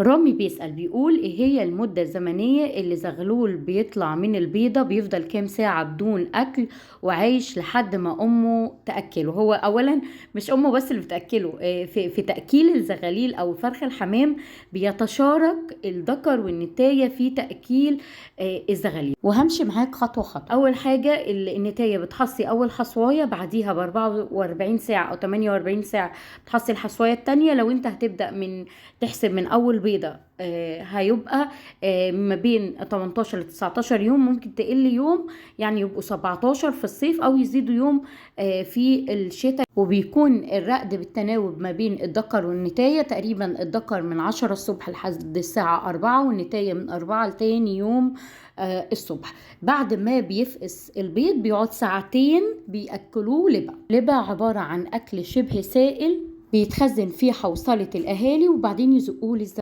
رامي بيسأل بيقول ايه هي المدة الزمنية اللي زغلول بيطلع من البيضة، بيفضل كام ساعة بدون أكل وعايش لحد ما أمه تأكله؟ هو أولا مش أمه بس اللي بتأكله، في تأكيل الزغاليل أو فرخ الحمام بيتشارك الذكر والنتاية في تأكيل الزغاليل. وهمشي معاك خطوة خطوة. أول حاجة النتاية بتحصي أول حصواية، بعديها ب44 ساعة أو 48 ساعة بتحصي الحصواية التانية. لو أنت هتبدأ من تحسب من أول بيضة، هيبقى ما بين 18 ل 19 يوم، ممكن تقل يوم، يعني يبقوا 17 في الصيف أو يزيدوا يوم في الشتاء. وبيكون الرقد بالتناوب ما بين الذكر والنتاية، تقريبا الذكر من 10 الصبح لحد الساعة 4، والنتاية من 4 لتاني يوم الصبح. بعد ما بيفقس البيض بيقعد ساعتين بيأكلوه لبا. لبا عبارة عن أكل شبه سائل بيتخزن فيه حوصلة الأهالي، وبعدين يزقوه للزغاليل.